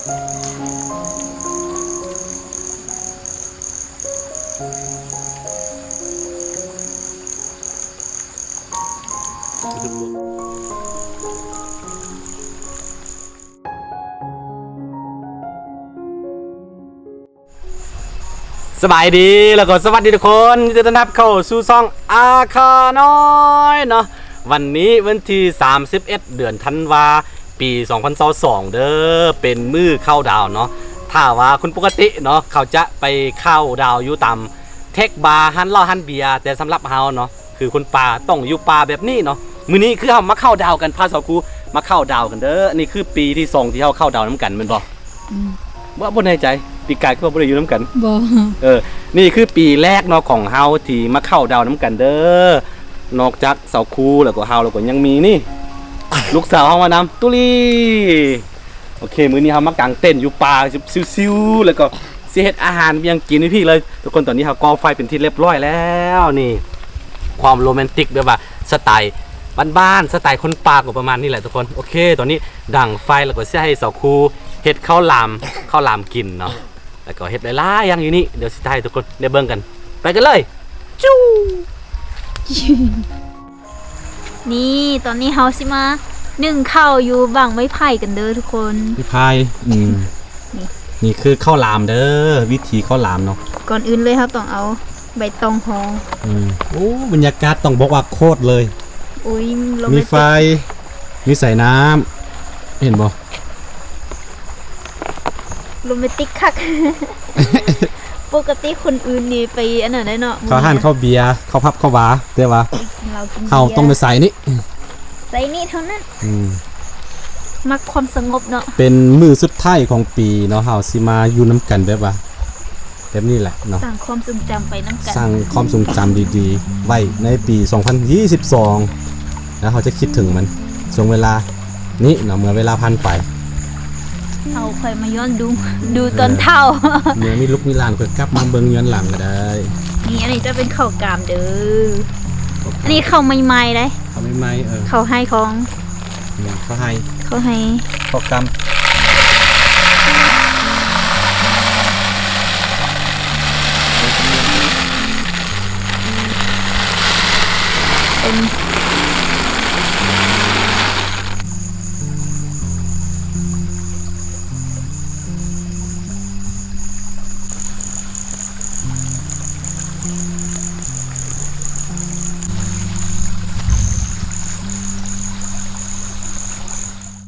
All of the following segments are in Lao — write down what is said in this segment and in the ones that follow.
ສະບາຍດີ ແລ້ວກໍສະຫວັດດີທຸກຄົນ ຍິນດີຕ້ອນຮັບເຂົ້າສູ່ຊ່ອງອາຄານ້ອຍເນາະ. ວັນນີ້ວັນທີສາມສິບເອັດ ເດືອນທັນວາ ປີສອງພັນຊາວສອງເດີ ເປັນມື້ເຂົ້າດາວເນາະ. ຖ້າວ່າຄົນປົກກະຕິເນາະ ເຂົາຈະໄປເຂົ້າດາວຢູ່ຕາມເທັກບາ ຮ້ານເຫຼົ້າຮ້ານເບຍ ແຕ່ສຳລັບເຮົາເນາະ ຄືຄົນປ່າ ຕ້ອງຢູ່ປ່າແບບນີ້ເນາະ. ມື້ນີ້ຄືເຮົາມາເຂົ້າດາວກັນ ພາສາວຄູມາເຂົ້າດາວກັນເດີ. ນີ້ຄືປີທີສອງທີ່ເຮົາເຂົ້າດາວນຳກັນແມ່ນບໍ່? ອືມ ບໍ່ ບໍ່ແນ່ໃຈ ປີກາຍຄືວ່າບໍ່ໄດ້ຢູ່ນຳກັນ. ບໍ່ ເອີ ນີ້ຄືປີແລກເນາະຂອງເຮົາທີ່ມາເຂົ້າດາວນຳກັນເດີ. ນອກຈາກສາວຄູແລ້ວກໍເຮົາ ແລ້ວກໍຍັງມີນີ້ ລູກສາວເຮົາມານຳ ຕຸລີ. ໂອເຄ ມື້ນີ້ເຮົາມາກາງເຕັນຢູ່ປ່າຊິວໆ ແລ້ວກໍຊິເຮັດອາຫານຫຍັງກິນໃຫ້ພີ່ເລີຍທຸກຄົນ. ຕອນນີ້ເຮົາກໍ່ໄຟເປັນທີ່ລຽບຮ້ອຍແລ້ວ. ນີ້ຄວາມໂຣແມນຕິກ ແບບວ່າສະໄຕບ້ານໆ ສະໄຕຄົນປ່າກໍປະມານນີ້ແຫຼະທຸກຄົນ. ໂອເຄ ຕອນນີ້ດັງໄຟ ແລ້ວກໍຊິໃຫ້ສາວຄູເຮັດເຂົ້າຫຼາມ ເຂົ້າຫຼາມກິນເນາະ ແລ້ວກໍເຮັດຫຼາຍໆຢ່າງຢູ່ນີ້. ດຽວຊິຖ່າຍໃຫ້ທຸກຄົນໄດ້ເບິ່ງກັນ ໄປກັນເລີຍ. ຈູ້ ນີ້ ຕອນນີ້ເຮົາຊິມາໜຶ້ງເຂົ້າຢູ່ບັ້ງໄມ້ໄຜ່ກັນເດີທຸກຄົນ. ໄມ້ໄຜ່ ອືມ ນີ້ ນີ້ຄືເຂົ້າຫຼາມເດີ ວິທີເຂົ້າຫຼາມເນາະ. ກ່ອນອື່ນເລີຍເຮົາຕ້ອງເອົາໃບຕອງຮອງ. ອືມ ໂອ້ ບັນຍາກາດຕ້ອງບອກວ່າໂຄດເລີຍ. ໂອ້ຍ ໂຣແມນຕິກ ມີໄຟ ມີສາຍນ້ຳ ເຫັນບໍ່? ໂຣແມນຕິກຄັກ. ປົກກະຕິຄົນອື່ນນີ້ໄປອັນນັ້ນໄດ໋ເນາະ ເຂົ້າຮ້ານເຂົ້າເບຍ ເຂົ້າຜັບເຂົ້າບາ ແຕ່ວ່າເຮົາຕ້ອງໄປສາຍນີ້ ສາຍນີ້ເທົ່ານັ້ນ. ອືມ ມັກຄວາມສະຫງົບເນາະ. ເປັນມື້ສຸດທ້າຍຂອງປີເນາະ ເຮົາຊິມາຢູ່ນຳກັນແບບວ່າ ແບບນີ້ແຫຼະເນາະ ສ້າງຄວາມຊົງຈຳໄປນຳກັນ ສ້າງຄວາມຊົງຈຳດີໆໄວ້ໃນປີສອງພັນຊາວສອງ ແລ້ວເຮົາຈະຄິດເຖິງມັນ ຊ່ວງເວລານີ້ເນາະ ເມື່ອເວລາຜ່ານໄປ. ເຮົາຄ່ອຍມາຍ້ອນດູ ດູຕອນເຖົ້າ ເອີ ເມື່ອມີລູກມີຫຼານ ຄ່ອຍກັບມາເບິ່ງຍ້ອນຫຼັງກໍໄດ້. ນີ້ ອັນນີ້ຈະເປັນເຂົ້າກາມເດີ ອັນນີ້ເຂົ້າໃໝ່ໆເດ້ ເຂົ້າໃໝ່ໆ ເອີ ເຂົ້າໄຮ່ຂອງ ອືມ ເຂົ້າໄຮ່ ເຂົ້າໄຮ່ ເຂົ້າກຳ ເປັນ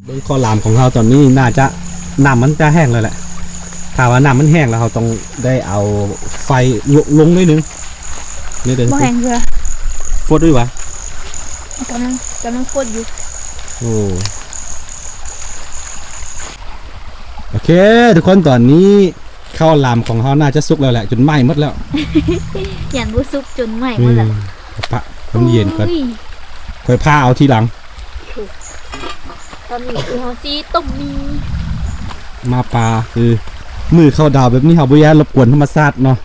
ເບິ່ງເຂົ້າຫຼາມຂອງເຮົາຕອນນີ້ ໜ້າຈະ ນ້ຳມັນຈະແຫ້ງແລ້ວແຫຼະ. ຖ້າວ່ານ້ຳມັນແຫ້ງແລ້ວ ເຮົາຕ້ອງໄດ້ເອົາໄຟລົງ ລົງໜ້ອຍໜຶ່ງ. ນີ້ເດີ ບໍ່ແຫ້ງເທື່ອ ຟົດຢູ່ຫວາ? ກຳລັງ ກຳລັງຟົດຢູ່. ໂອ້ ໂອເຄ ທຸກຄົນ ຕອນນີ້ເຂົ້າຫຼາມຂອງເຮົາໜ້າຈະສຸກແລ້ວແຫຼະ ຈົນໄໝ້ໝົດແລ້ວ. ຢ້ານບໍ່ສຸກຈົນໄໝ້ໝົດແລ້ວ. ອືມ ປະ ໃຫ້ມັນເຢັນກ່ອນ ໂອ້ຍ ຄ່ອຍຜ່າເອົາທີຫຼັງ. ຕອນນີ້ຄືເຮົາຊິຕົ້ມໝີ່ ມາປ່າ ຄືມື້ເຂົ້າດາວແບບນີ້ ເຮົາບໍ່ຢາກລົບກວນທຳມະຊາດເນາະ.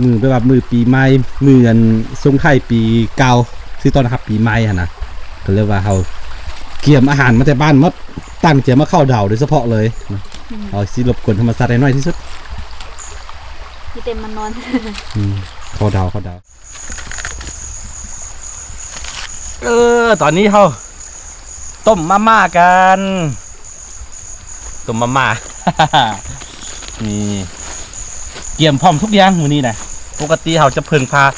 ມື້ແບບວ່າມື້ປີໃໝ່ ມື້ອັນສົ່ງທ້າຍປີເກົ່າ ຊິຕ້ອນຮັບປີໃໝ່ຫັ້ນນະ ກໍເລີຍວ່າເຮົາກຽມອາຫານມາແຕ່ບ້ານໝົດ ຕັ້ງໃຈມາເຂົ້າດາວໂດຍສະເພາະເລີຍ. ອືມ ເຮົາຊິລົບກວນທຳມະຊາດໃຫ້ໜ້ອຍທີ່ສຸດ. ມີແຕ່ມານອນ ອືມ ເຂົ້າດາວ ເຂົ້າດາວ. ເອີ ຕອນນີ້ເຮົາຕົ້ມມາມ່າກັນ ຕົ້ມມາມ່າ ນີ້ ກຽມພ້ອມທຸກຢ່າງມື້ນີ້ນະ. ປົກກະຕິເຮົາຈະເພິ່ງພາທ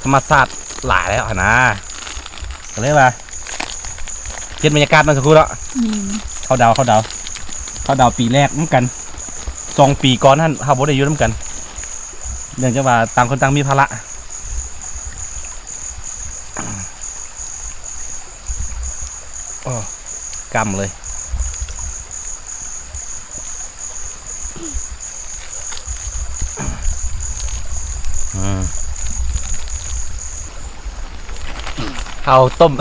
ຳມະຊາດຫຼາຍແລ້ວຫັ້ນນະ ກໍເລີຍວ່າ ເປັນບັນຍາກາດເນາະ ສາວຄູເນາະ. ແມ່ນ ເຂົ້າດາວ ເຂົ້າດາວ ເຂົ້າດາວປີແລກນຳກັນ. ສອງປີກ່ອນຫັ້ນເຮົາບໍ່ໄດ້ຢູ່ນຳກັນ ເນື່ອງຈາກວ່າຕ່າງຄົນຕ່າງມີພາລະ. ໂອ້ ກຳເລີຍ. ອືມ ເຮົາຕົ້ມ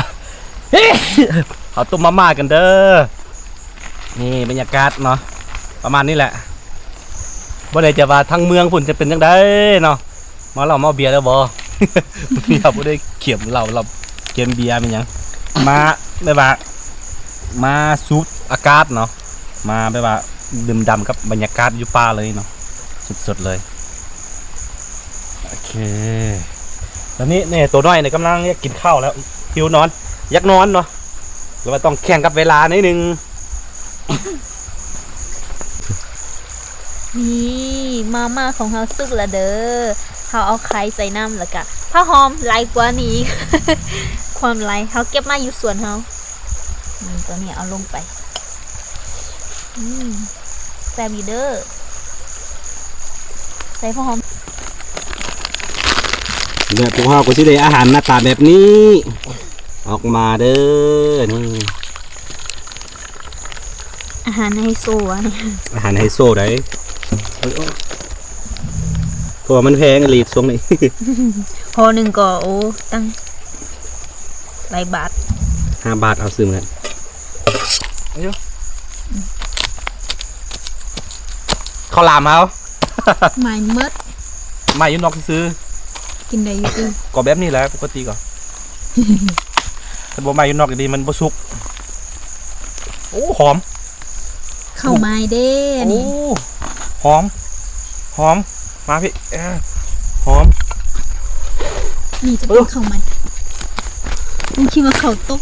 ເຮົາຕົ້ມມາມ່າກັນເດີ. ນີ້ບັນຍາກາດເນາະ ປະມານນີ້ແຫຼະ. ບໍ່ແນ່ໃຈວ່າທາງເມືອງພຸ້ນຈະເປັນຈັ່ງໃດເນາະ ເມົາເຫຼົ້າເມົາເບຍແລ້ວບໍ່? ມື້ນີ້ເຮົາບໍ່ໄດ້ກຽມເຫຼົ້າ ເຮົາກຽມເບຍແມ່ນຫຍັງ ມາແບບວ່າ ມາສູດອາກາດເນາະ ມາແບບວ່າ ດື່ມດ່ຳກັບບັນຍາກາດຢູ່ປ່າເລີຍເນາະ ສຸດໆເລີຍ. ໂອເຄ ຕອນນີ້ນີ້ໂຕນ້ອຍນີ້ກຳລັງຢາກກິນເຂົ້າແລ້ວ ຫິວນອນ ຢາກນອນເນາະ ແຕ່ວ່າຕ້ອງແຂ່ງກັບເວລາໜ້ອຍໜຶ່ງ. ນີ້ມາມ່າຂອງເຮົາສຸກແລ້ວເດີ. ເຮົາເອົາໄຂ່ໃສ່ນຳ ແລ້ວກະຜັກຫອມຫຼາຍກວ່ານີ້ອີກ ຄວາມຫຼາຍ ເຮົາເກັບມາຢູ່ສວນເຮົາ. ນີ້ ຕົວນີ້ເອົາລົງໄປ. ອືມ ແຊບຢູ່ເດີ. ໃສ່ຜົກຫອມ ແລະ ພວກເຮົາກໍຊິໄດ້ອາຫານໜ້າຕາແບບນີ້ອອກມາເດີ. ນີ້ ອາຫານໄຮໂຊ ອັນນີ້ ອາຫານໄຮໂຊໃດ໋ ເພາະວ່າມັນແພງອີ່ຫຼີຊ່ວງນີ້. ຫໍ່ໜຶ່ງກໍ ໂອ້ ຕັ້ງຫຼາຍບາດ ຫ້າບາດ ເອົາຊື້ມື້ນັ້ນ. ເຂົ້າຫຼາມເຮົາ ໄໝ້ໝົດ ໄໝ້ຢູ່ນອກຊື່ໆ ກິນໄດ້ຢູ່ຕິ ກໍແບບນີ້ແຫຼະ ປົກກະຕິກໍ ຄັນບໍ່ໄໝ້ຢູ່ນອກດີ ມັນບໍ່ສຸກ. ໂອ້ ຫອມ ເຂົ້າໄໝ້ເດ້ ໂອ້ ນີ້ ຫອມ ຫອມ ມາພີ້ ເອີ ຫອມ. ນີ້ຈະເປັນເຂົ້າໄໝ້ ເອີ ຄິດວ່າເຂົ້າຕົກ.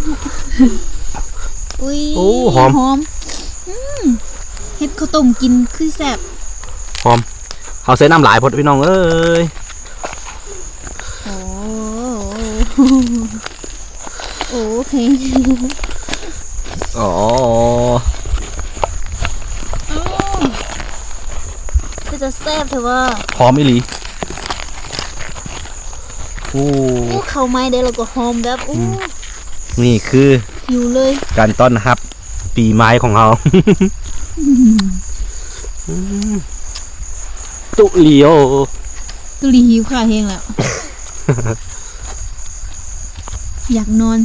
ອຸ້ຍ ໂອ້ ຫອມ ຫອມ. ອືມ ເຮັດເຂົ້າຕົ້ມກິນຄືແຊບ ຫອມ. ເຮົາໃສ່ນ້ຳຫຼາຍໂພດພີ່ນ້ອງເອີຍ. ໂອ້ ໂອເຄ ອໍ ເປັນຕາແຊບແທ້ວ່າ ຫອມອີ່ຫຼີ. ໂອ້ ເຂົ້າໄໝ້ເດ້ ແລ້ວກໍຫອມແບບ ໂອ້ ອືມ ນີ້ຄື ຫິວເລີຍ ການຕ້ອນຮັບປີໃໝ່ຂອງເຮົາ. ຕຸລີໂອ ຕຸລີຫິວຂ້າວແຮງແລ້ວ ຢາກນອນ.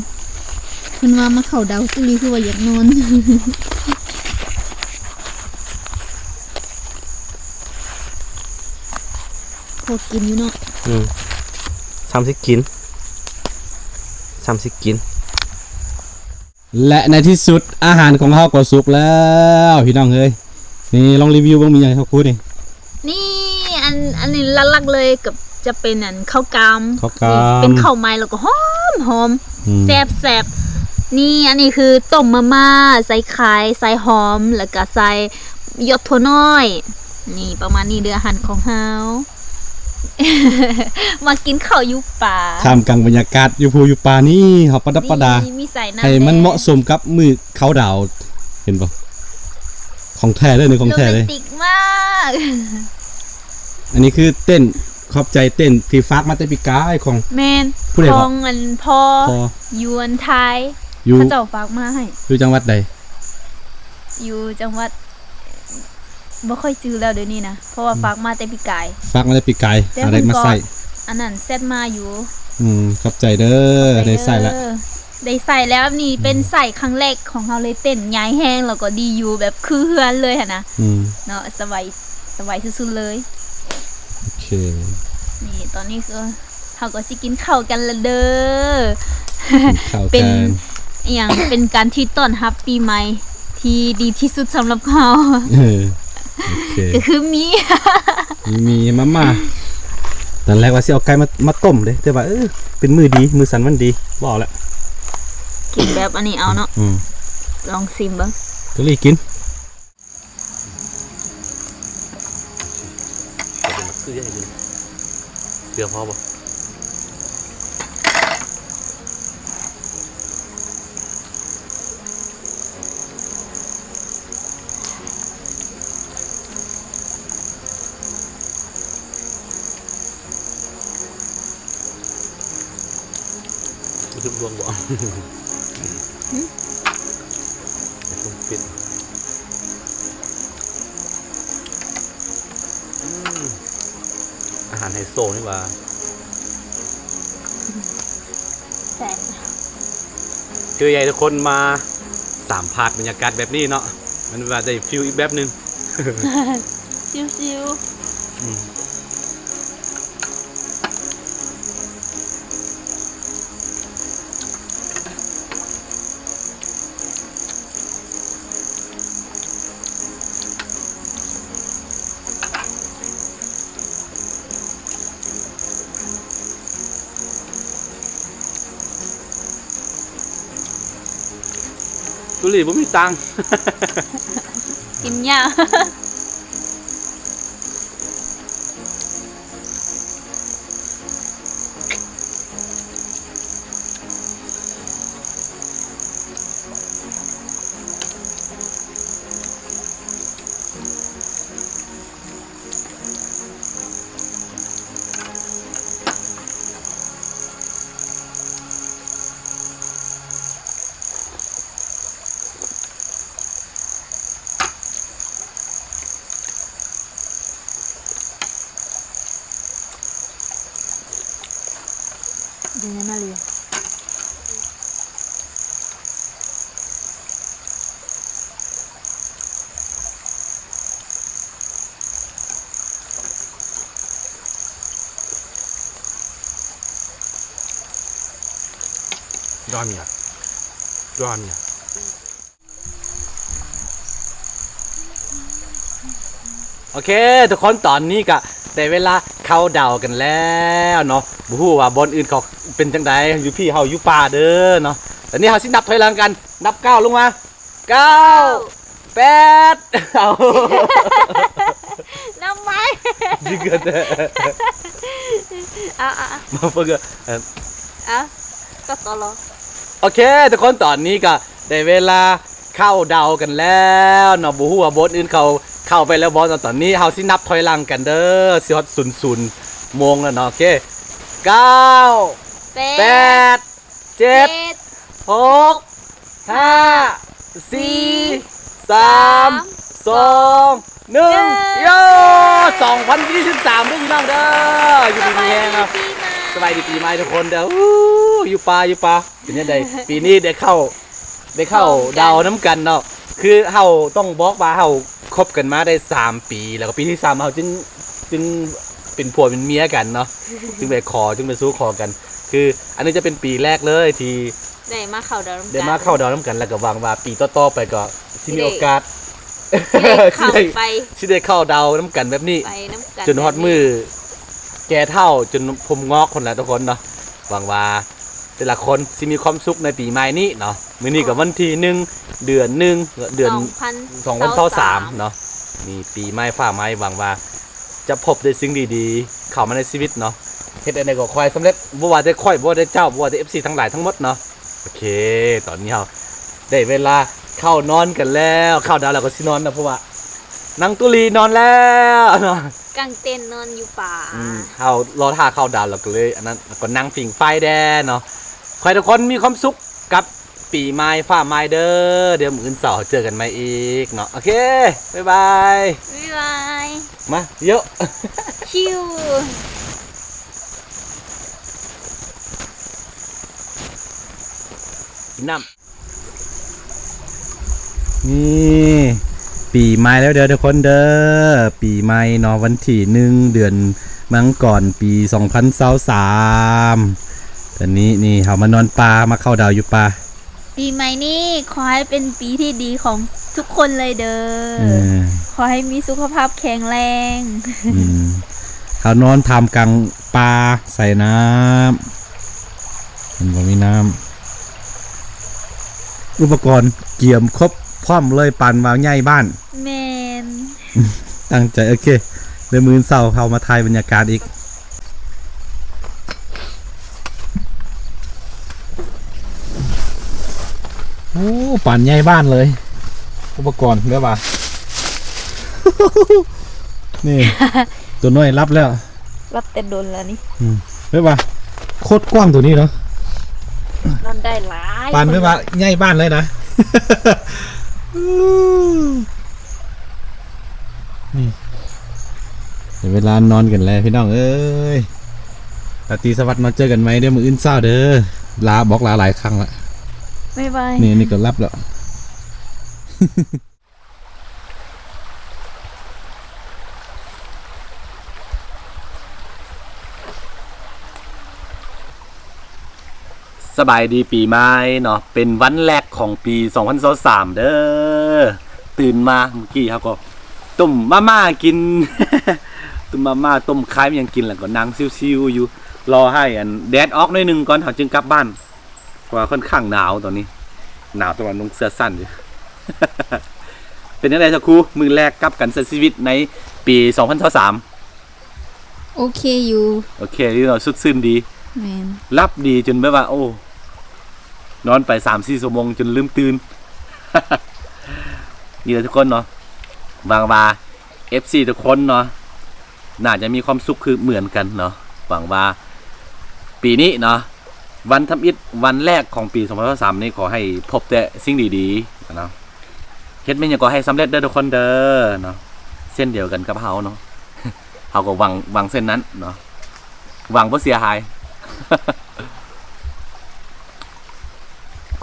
ເພິ່ນວ່າມາເຂົ້າດາວ ຕຸລີຄືວ່າຢາກນອນ. ພໍກິນຢູ່ເນາະ ອືມ ຊ່ຳຊິກິນ ຊ່ຳຊິກິນ. ແລະ ໃນທີ່ສຸດອາຫານຂອງເຮົາກໍສຸກແລ້ວພີ່ນ້ອງເອີຍ. ນີ້ລອງຣີວິວເບິ່ງ ມີຫຍັງໃຫ້ເຮົາຄູດນີ້? ນີ້ ອັນ ອັນນີ້ຫຼັກໆເລີຍກໍຈະເປັນອັນເຂົ້າກາມ ເຂົ້າກາມ ເປັນເຂົ້າໄໝ້ແລ້ວກໍຫອມໆ ອືມ ແຊບໆ. ນີ້ ອັນນີ້ຄືຕົ້ມມາມ່າ ໃສ່ໄຂ່ ໃສ່ຫອມ ແລ້ວກໍໃສ່ຢອດຖົ່ວນ້ອຍ. ນີ້ ປະມານນີ້ເດີ ອາຫານຂອງເຮົາ ມາກິນເຂົ້າຢູ່ປ່າ ທ່າມກາງບັນຍາກາດຢູ່ພູຢູ່ປ່ານີ້ ເຮົາປະດັບປະດາ ມີສາຍນ້ຳ ໃຫ້ມັນເໝາະສົມກັບມື້ເຂົ້າດາວ ເຫັນບໍ່? ຂອງແທ້ເລີຍນີ້ ຂອງແທ້ເລີຍ ໂຣແມນຕິກມາກ. ອັນນີ້ຄືເຕັນ ຂອບໃຈເຕັນທີ່ຝາກມາແຕ່ປີກາຍ ຂອງ ແມ່ນ ຜູ້ໃດເກາະ? ຂອງອັນພໍ່ ພໍ່ ຢູ່ອັນໄທ ຢູ່ ເຂົາເຈົ້າຝາກມາໃຫ້. ຢູ່ຈັງຫວັດໃດ? ຢູ່ຈັງຫວັດ ບໍ່ຄ່ອຍຈື່ແລ້ວດຽວນີ້ນະ ເພາະວ່າ ອືມ ຝາກມາແຕ່ປີກາຍ ຝາກມາແຕ່ປີກາຍ ແຕ່ເພິ່ນກໍອັນນັ້ນແຊັດມາຢູ່. ອືມ ຂອບໃຈເດີ ໄດ້ໃຊ້ລະ ໄດ້ໃຊ້ແລ້ວ. ນີ້ ອືມ ເປັນໃຊ້ຄັ້ງແລກຂອງເຮົາເລີຍ ເຕັນໃຫຍ່ແຮງ ແລ້ວກໍດີຢູ່ ແບບຄືເຮືອນເລີຍຫັ້ນນະ ອືມ ເນາະ ສະບາຍ ສະບາຍສຸດໆເລີຍ. ໂອເຄ ນີ້ ຕອນນີ້ຄື ເຮົາກໍຊິກິນເຂົ້າກັນລະເດີ ກິນເຂົ້າກັນ ເປັນອີ່ຫຍັງ ເປັນການທີ່ຕ້ອນຮັບປີໃໝ່ທີ່ດີທີ່ສຸດສຳລັບເຮົາ. ເອີ ໂອເຄ ກໍຄືມີ ມີ ມີມາມ່າ ຕອນແລກວ່າຊິເອົາໄກ່ມາ ມາຕົ້ມເດ້ ແຕ່ວ່າ ເອີ ເປັນມື້ດີ ມື້ສັນວັນດີ ບໍ່ເອົາລະ ກິນແບບອັນນີ້ເອົາເນາະ. ອືມ ລອງຊີມເບິ່ງ ຕຸລີກິນ. ເກືອພໍບໍ່? ບໍ່ຖືກດວງບໍ່? ຫຶ? ບໍ່ຖືກປິດ. ອືມ ອາຫານໄຮໂຊນີ້ຫວ່າ ແຊບ. ຄືຢາກໃຫ້ທຸກຄົນມາສາມພາກບັນຍາກາດແບບນີ້ເນາະ ມັນວ່າໄດ້ຟີລອີກແບບໜຶ່ງ ຊິວໆ. ອືມ. ອ ຕຸລີບໍ່ມີຕັງ ກິນຫຍ້າ. ໂອເຄ ທຸກຄົນ ຕອນນີ້ກະໄດ້ເວລາເຂົ້າດາວກັນແລ້ວເນາະ. ບໍ່ຮູ້ວ່າບ່ອນອື່ນເຂົາເປັນຈັ່ງໃດ, ຢູ່ພີ້ເຮົາຢູ່ປ່າເດີເນາະ. ຕອນນີ້ເຮົາຊິນັບຖອຍຫຼັງກັນ, ນັບກ້າວລົງມາ. ເກົ້າ ເກົ້າ ແປດ ເອົາ ນຳໄວ້ ຍິງກັນແທ້ ເອົາ ເອົາ ເອົາ ມາເບິ່ງກັນ ເອົາ ຕັດຕໍ່ລໍ. ໂອເຄ ທຸກຄົນ ຕອນນີ້ກໍໄດ້ເວລາເຂົ້າດາວກັນແລ້ວເນາະ. ບໍ່ຮູ້ວ່າບ່ອນອື່ນເຂົາເຂົ້າໄປແລ້ວບໍ່ເນາະ. ຕອນນີ້ເຮົາຊິນັບຖອຍຫຼັງກັນເດີ ຊິຮອດສູນສູນໂມງແລ້ວເນາະ. ໂອເຄ ເກົ້າ ແປດ ແປດ ເຈັດ ເຈັດ ຫົກ ຫ້າ ສີ່ ສາມ ສອງ ໜຶ່ງ ໜຶ່ງ ໂຢ ສອງພັນຊາວສາມເດີພີ່ນ້ອງເດີ. ຢູ່ດີມີແຮງເນາະ. ສະບາຍດີປີໃໝ່ ສະບາຍດີປີໃໝ່ທຸກຄົນເດີ. ອູ້ ຢູ່ປ່າ ຢູ່ປ່າ ເປັນຈັ່ງໃດ ປີນີ້ໄດ້ເຂົ້າ ໄດ້ເຂົ້າ ເຂົ້າ ດາວນຳກັນເນາະ. ຄືເຮົາຕ້ອງບອກວ່າເຮົາ ຄົບກັນມາໄດ້ສາມປີ ແລ້ວກໍປີທີສາມເຮົາຈຶ່ງ ຈຶ່ງເປັນຜົວເປັນເມຍກັນເນາະ ຈຶ່ງໄປຂໍ ຈຶ່ງໄປສູ່ຂໍກັນ. ຄືອັນນີ້ຈະເປັນປີແລກເລີຍທີ່ໄດ້ມາເຂົ້າດາວນຳກັນ ໄດ້ມາເຂົ້າດາວນຳກັນ ແລ້ວກໍຫວັງວ່າປີຕໍ່ໆໄປກໍຊິມີໂອກາດ ຊິໄດ້ ຊິໄດ້ເຂົ້າໄປ ຊິໄດ້ເຂົ້າດາວນຳກັນແບບນີ້ ໄປນຳກັນ ຈົນຮອດມື້ແກ່ເຖົ້າ ຈົນຜົມງອກພຸ້ນແຫຼະທຸກຄົນເນາະ. ຫວັງວ່າ ແຕ່ລະຄົນຊິມີຄວາມສຸກໃນປີໃໝ່ນີ້ເນາະ. ມື້ນີ້ກໍວັນທີໜຶ່ງ ເດືອນໜຶ່ງ ເດືອນສອງພັນຊາວສາມ ສອງພັນຊາວສາມເນາະ. ນີ້ປີໃໝ່ຟ້າໃໝ່ ຫວັງວ່າຈະພົບແຕ່ສິ່ງດີໆເຂົ້າມາໃນຊີວິດເນາະ. ເຮັດອັນໃດກໍຂໍໃຫ້ສຳເລັດ ບໍ່ວ່າແຕ່ຂ້ອຍ ບໍ່ວ່າແຕ່ເຈົ້າ ບໍ່ວ່າແຕ່ເອັຟຊີທັງຫຼາຍທັງໝົດເນາະ. ໂອເຄ ຕອນນີ້ເຮົາໄດ້ເວລາເຂົ້ານອນກັນແລ້ວ. ເຂົ້າດາວແລ້ວກໍຊິນອນນະ ເພາະວ່າ ນາງຕຸລີນອນແລ້ວເນາະ ກາງເຕັນນອນຢູ່ປ່າ. ອືມ ເຮົາລໍຖ້າເຂົ້າດາວ ແລ້ວກໍເລີຍອັນນັ້ນ ແລ້ວກໍນັ່ງຜິງໄຟແດ່ເນາະ. ຂໍໃຫ້ທຸກຄົນມີຄວາມສຸກກັບປີໃໝ່ຟ້າໃໝ່ເດີ. ດຽວມື້ອື່ນເຊົ້າເຈີກັນໃໝ່ອີກເນາະ. ໂອເຄ ບາຍບາຍ ບາຍບາຍ. ມາ ໂຢ ຊິວ ກິນນ້ຳ. ນີ້ ປີໃໝ່ແລ້ວເດີທຸກຄົນເດີ. ປີໃໝ່ເນາະ ວັນທີໜຶ່ງ ເດືອນມັງກອນ ປີສອງພັນຊາວສາມ. ຕອນນີ້ນີ້ ເຮົາມານອນປ່າ ມາເຂົ້າດາວຢູ່ປ່າ. ປີໃໝ່ນີ້ຂໍໃຫ້ເປັນປີທີ່ດີຂອງທຸກຄົນເລີຍເດີ. ເອີ ຂໍໃຫ້ມີສຸຂະພາບແຂງແຮງ. ອືມ ເຮົານອນທ່າມກາງປ່າ ໃສ່ນ້ຳ ມັນບໍ່ມີນ້ຳ. ອຸປະກອນກຽມຄົບພ້ອມເລີຍ ປານວ່າຍ້າຍບ້ານ. ແມ່ນ ຕັ້ງໃຈ. ໂອເຄ ດຽວມື້ອື່ນເຊົ້າເຮົາມາຖ່າຍບັນຍາກາດອີກ. ໂອ້ ປານຍ້າຍບ້ານເລີຍ ອຸປະກອນແບບວ່າ ນີ້ ຕົວນ້ອຍຫຼັບແລ້ວ. ຫຼັບແຕ່ດົນແລ້ວນີ້. ອືມ ແບບວ່າໂຄດກວ້າງຕົວນີ້ເນາະ ນອນໄດ້ຫຼາຍ ປານແບບວ່າຍ້າຍບ້ານເລີຍນະ. ນີ້ ເວລານອນກັນແລ້ວພີ່ນ້ອງເອີຍ. ລາຕີສະຫວັດ ມາເຈີກັນໃໝ່ເດີມື້ອື່ນເຊົ້າເດີ. ລາ ບອກລາຫຼາຍຄັ້ງລະ. ບາຍບາຍ. ນີ້ ນີ້ກໍຫຼັບແລ້ວ. ສະບາຍດີປີໃໝ່ເນາະ ເປັນວັນແລກຂອງປີສອງພັນຊາວສາມເດີ. ຕື່ນມາມື້ກີ້ເຮົາກໍຕົ້ມມາມ່າກິນ ຕົ້ມມາມ່າ ຕົ້ມຄາຍ ຫຍັງກິນ ແລ້ວກໍນັ່ງຊິວໆຢູ່ ລໍໃຫ້ອັນແດດອອກໜ້ອຍໜຶ່ງກ່ອນ ເຮົາຈຶ່ງກັບບ້ານ ເພາະວ່າຂ້ອນຂ້າງໜາວຕອນນີ້. ໜາວແຕ່ວ່ານຸ່ງເສື້ອສັ້ນຢູ່. ເປັນຈັ່ງໃດຊະຄູ ມື້ແລກກັບການໃຊ້ຊີວິດໃນປີສອງພັນຊາວສາມ? ໂອເຄຢູ່ ໂອເຄຢູ່ເນາະ ສົດຊື່ນດີ. ແມ່ນ ຫຼັບດີຈົນແບບວ່າ ໂອ້ ນອນໄປສາມສີ່ຊົ່ວໂມງຈົນລືມຕື່ນ. ນີ້ແຫຼະທຸກຄົນເນາະ ຫວັງວ່າ ເອັຟຊີ ທຸກຄົນເນາະ ໜ້າຈະມີຄວາມສຸກຄືເໝືອນກັນເນາະ. ຫວັງວ່າປີນີ້ເນາະ ວັນທຳອິດວັນແລກຂອງປີສອງພັນຊາວສາມນີ້ ຂໍໃຫ້ພົບແຕ່ສິ່ງດີໆເນາະ. ເຮັດແມ່ນຫຍັງກໍໃຫ້ສຳເລັດເດີທຸກຄົນເດີເນາະ. ເຊັ່ນດຽວກັນກັບເຮົາເນາະ ເຮົາກໍຫວັງ ຫວັງເຊັ່ນນັ້ນເນາະ ຫວັງບໍ່ເສຍຫາຍ.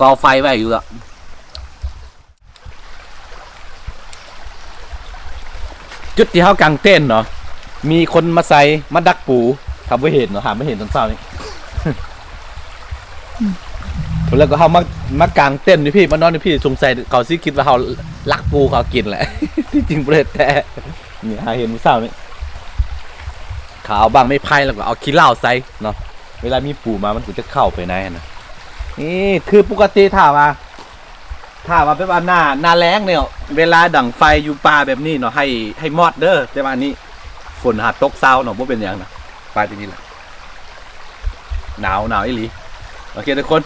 ກໍເອົາໄຟໄວ້ຢູ່ລະ ຈຸດທີ່ເຮົາກາງເຕັນເນາະ ມີຄົນມາໃສ່ ມາດັກປູ. ຖ້າບໍ່ເຫັນເນາະ ຫາມາເຫັນຕອນເຊົ້ານີ້ ແລ້ວກໍເຮົາມາ ມາກາງເຕັນຢູ່ພີ້ ມານອນຢູ່ພີ້ ສົງໄສເຂົາຊິຄິດວ່າເຮົາລັກປູເຂົາກິນແຫຼະ. ທີ່ຈິງບໍ່ໄດ້ແທ້ ນີ້ຫາເຫັນມື້ເຊົ້ານີ້ ເຂົາເອົາບັ້ງໄມ້ໄຜ່ ແລ້ວກໍເອົາຂີ້ເຫຼົ້າໃສ່ເນາະ ເວລາມີປູມາມັນກໍຈະເຂົ້າໄປໃນຫັ້ນນະ. ນີ້ຄືປົກກະຕິ ຖ້າວ່າ ຖ້າວ່າແບບວ່າໜ້າ ໜ້າແລ້ງນີ້ ເວລາດັງໄຟຢູ່ປ່າແບບນີ້ເນາະ ໃຫ້ ໃຫ້ມອດເດີ. ແຕ່ວ່ານີ້ຝົນຫາຕົກເຊົາເນາະ ບໍ່ເປັນຫຍັງນະ ໄປທີ່ນີ້ລະ ໜາວ ໜາວອີ່ຫຼີ. ໂອເຄທຸກຄົນ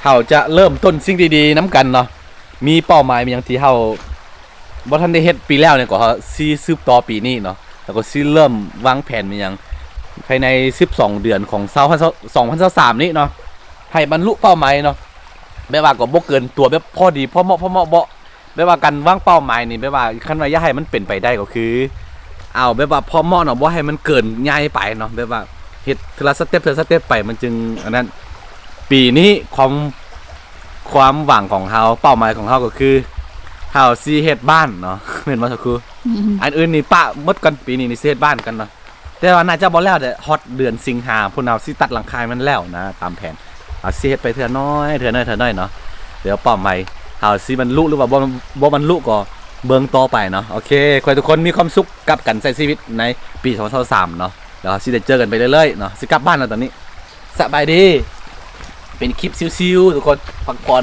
ເຮົາຈະເລີ່ມຕົ້ນສິ່ງດີໆນຳກັນເນາະ. ມີເປົ້າໝາຍມີຫຍັງທີ່ເຮົາບໍ່ທັນໄດ້ເຮັດປີແລ້ວນີ້ ກໍຊິສືບຕໍ່ປີນີ້ເນາະ ແລ້ວກໍຊິເລີ່ມວາງແຜນມີຫຍັງ ພາຍໃນສິບສອງເດືອນຂອງ ສອງພັນຊາວສາມນີ້ເນາະ ໃຫ້ບັນລຸເປົ້າໝາຍເນາະ. ແບບວ່າກໍບໍ່ເກີນຕົວ ແບບພໍດີພໍເໝາະ ພໍເໝາະເບາະ. ແບບວ່າການວາງເປົ້າໝາຍນີ້ ແບບວ່າຄັນວ່າຢາກໃຫ້ມັນເປັນໄປໄດ້ກໍຄື ເອົາແບບວ່າພໍເໝາະເນາະ ບໍ່ໃຫ້ມັນເກີນໃຫຍ່ໄປເນາະ ແບບວ່າເຮັດເທື່ອລະສະເຕັບ ເທື່ອສະເຕັບໄປ ມັນຈຶ່ງອັນນັ້ນ. ປີນີ້ຄວາມ ຄວາມຫວັງຂອງເຮົາ ເປົ້າໝາຍຂອງເຮົາກໍຄື ເຮົາຊິເຮັດບ້ານເນາະ ແມ່ນບໍ່ຊະຄູ? ແມ່ນ ອັນອື່ນນີ້ປະໝົດກ່ອນ ປີນີ້ນີ້ຊິເຮັດບ້ານກ່ອນເນາະ. ແຕ່ວ່າໜ້າຈະບໍ່ແລ້ວແຫຼະ ຮອດເດືອນສິງຫາພຸ້ນ ເຮົາຊິຕັດຫຼັງຄາໃຫ້ມັນແລ້ວນະ ຕາມແຜນ. ເຮົາຊິເຮັດໄປເທື່ອໜ້ອຍ ເທື່ອໜ້ອຍ ເທື່ອໜ້ອຍເນາະ. ດຽວເປົ້າໝາຍເຮົາຊິບັນລຸ ຫຼືວ່າບໍ່ ບໍ່ບັນລຸກໍເບິ່ງຕໍ່ໄປເນາະ. ໂອເຄ ຂໍໃຫ້ທຸກຄົນມີຄວາມສຸກກັບການໃຊ້ຊີວິດໃນປີສອງພັນຊາວສາມເນາະ. ແລ້ວເຮົາຊິໄດ້ເຈີກັນໄປເລື້ອຍໆເນາະ. ຊິກັບບ້ານແລ້ວຕອນນີ້. ສະບາຍດີ. ເປັນຄລິບຊິວໆ ທຸກຄົນ ພັກຜ່ອນ.